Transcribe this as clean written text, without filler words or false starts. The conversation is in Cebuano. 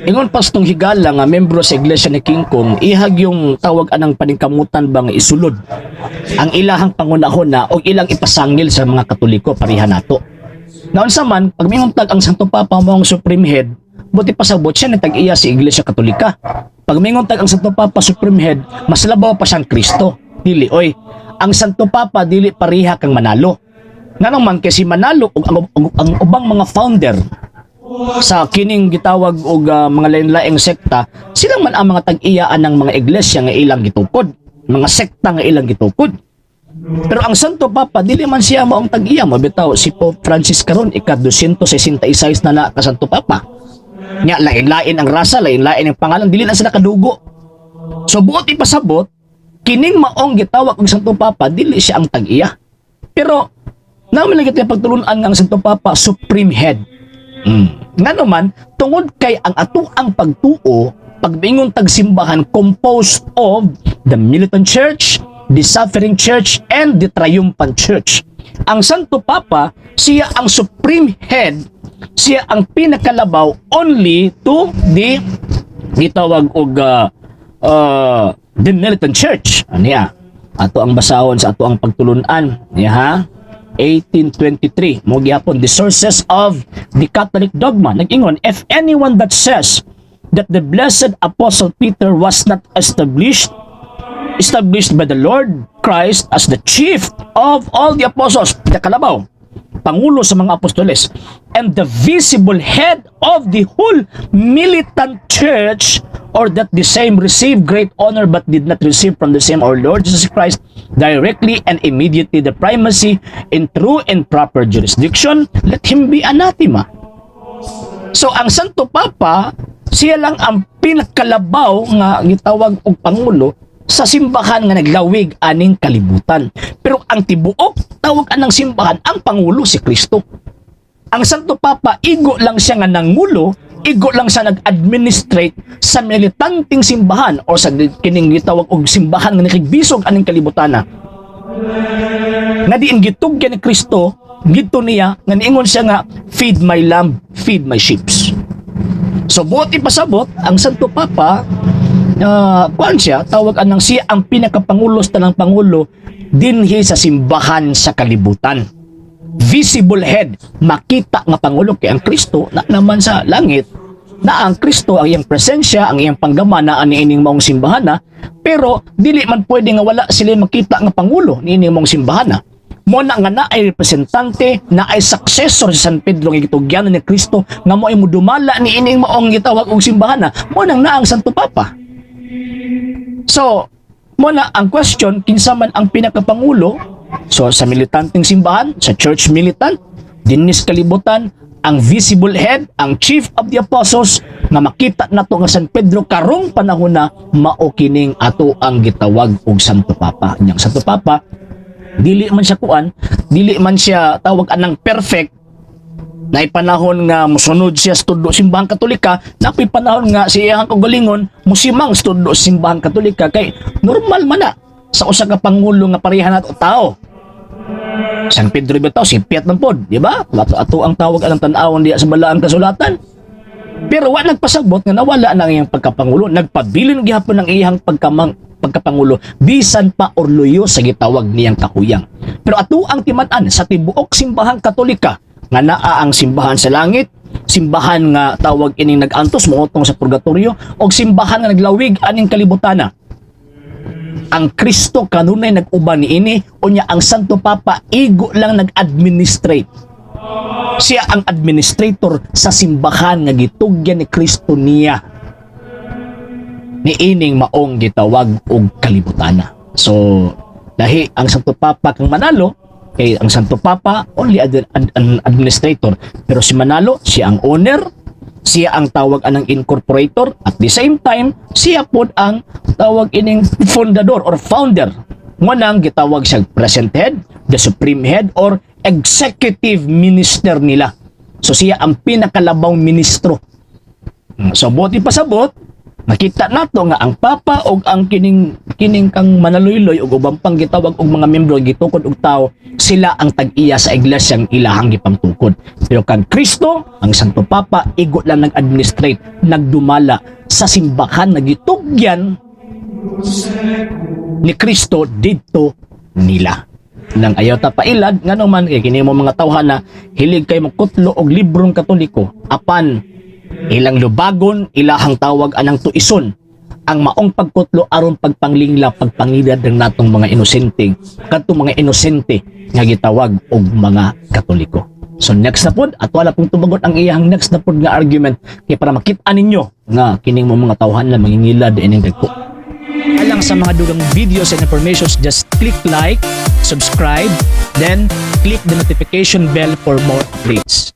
Ingon Pastong Higala nga membro sa Iglesia ni King Kong, ihag yung tawag anang paningkamutan ba nga isulod ang ilahang pangunahon og ilang ipasangil sa mga Katoliko pareha nato. Naunsa man, pag mingon tag ang Santo Papa mo ang supreme head, buot pasabot siya ni tag-iya sa Iglesia Katolika. Pag mingon tag ang Santo Papa supreme head, mas labaw pa siyang Kristo. Dili oy. Ang Santo Papa dili pareha kang Manalo. Nganong man kay si Manalo ug ang ubang mga founder sa kining gitawag og mga lain-laing sekta, sila man ang mga tag-iyaan ng mga iglesia nga ilang gitukod, mga sekta nga ilang gitukod. Pero ang Santo Papa dili man siya maong tag-iya mo bitaw. Si Pope Francis karon ika 266 na na ka Santo Papa. Nya lain-lain ang rasa, lain-lain ang pangalan, dili na sila kadugo. So buot ipasabot, kining maong gitawag og Santo Papa dili siya ang tag-iya. Pero naman lagi tayo pagtulunan nga ang Santo Papa supreme head. Ngano man, tungod kay ang ato ang pagtuo, pagmingon tagsimbahan composed of the militant church, the suffering church, and the triumphant church. Ang Santo Papa, siya ang supreme head, siya ang pinakalabaw only to the gitawag og the militant church. Aniya? Ato ang basahon sa ato ang pagtulunan. Niya ha? 1823 mo gihapon, the sources of the Catholic dogma. Nag-ingon, "If anyone that says that the blessed Apostle Peter was not established by the Lord Christ as the chief of all the apostles," pinakalabaw, pangulo sa mga apostoles, "and the visible head of the whole militant church, or that the same received great honor but did not receive from the same our Lord Jesus Christ directly and immediately the primacy in true and proper jurisdiction, let him be anathema." So ang Santo Papa, siya lang ang pinakalabaw nga gitawag og pangulo sa simbahan nga naglawig aning kalibutan. Pero ang tibuok tawag anang simbahan, ang pangulo si Kristo. Ang Santo Papa, igo lang siya nga nangulo, igo lang siya nag-administrate sa militanteng simbahan o sa kining gitawag og simbahan nga nakigbisog aning kalibutan na. Nga diin gitugyan ni Kristo, gito niya, nga niingon siya nga, "Feed my lamb, feed my sheep." So buot ipasabot, ang Santo Papa, kuan siya, tawag anang siya ang pinakapangulo sa tanang pangulo dinhi sa simbahan sa kalibutan. Visible head, makita nga pangulo kay ang Kristo na naman sa langit, na ang Kristo ang iyang presensya, ang iyang panggama na ani ining maong simbahan na, pero dili man pwede nga wala sila makita nga pangulo niining maong simbahan na. Mo na nga na ay representante, na ay successor sa San Pedro nga gitugyanan ni Kristo nga mo ay mudumala ni ining maong gitawag og simbahan na, mo nang naa ang Santo Papa. So, mo na ang question, kinsa man ang pinakapangulo? So, sa militanteng simbahan, sa church militant, dinis kalibutan, ang visible head, ang chief of the apostles, nga makita nato nga San Pedro karong panahon na mao kining ato ang gitawag og Santo Papa. Nyang Santo Papa, dili man siya kuan, dili man siya tawag anang perfect na panahon nga musunod siya sa tudlo Simbahan Katolika, na panahon nga si iyang kaugalingon musimang sa tudlo Simbahan Katolika kay normal man na sa usa ka pangulo nga pareha nato tao. San Pedro bitaw si Piat man pod, di ba? Ato, ato ang tawag anang tan-awon diya sa balaang kasulatan. Pero wa nagpasabot nga nawala na ang iyang pagkapangulo, nagpabilin gihapon ang iyang pagkapangulo bisan pa orloyo sa gitawag niyang kahuyang. Pero ato ang timan-an sa tibuok Simbahang Katolika nga naa ang simbahan sa langit, simbahan nga tawag ining nag-antos mootong sa purgatorio og simbahan nga naglawig aning kalibutana. Ang Kristo kanunay nag-uban niini, unya ang Santo Papa igo lang nag-administrate. Siya ang administrator sa simbahan nga gitugyan ni Kristo niya niining maong gitawag og kalibutana. So lahi ang Santo Papa kang Manalo kay ang Santo Papa only an administrator, pero si Manalo siya ang owner, siya ang tawag anang incorporator, at the same time siya pod ang tawag ining fundador or founder mo nang gitawag siya present head, the supreme head or executive minister nila. So siya ang pinakalabang ministro. So buot ipasabot, Makita nato nga ang Papa og ang kining kining kang manaluyloy og ubang pang gitawag og mga membro, gitukod og tao, sila ang tag-iya sa iglesyang ilahang gipamtukod. Pero kang Kristo, ang Santo Papa, igo lang nag-administrate, nagdumala sa simbahan na gitugyan ni Kristo didto nila. Nang ayaw ta pailad, ngano man kay kini mo mga tawhana hilig kay mokutlo og librong Katoliko, apan ilang lubagon ilahang tawag anang tuison ang maong pagkutlo aron pagpanglingla, pagpangilad ng natong mga inosente, kadtong mga inosente nga gitawag og mga Katoliko. So next na pod, ato ala pong tubagon ang iyang next na pod nga argument kay para makita ninyo nga kining mo mga tawhan na mangingilad ining dagko. Alang sa mga dugang videos and informations, just click like, subscribe, then click the notification bell for more updates.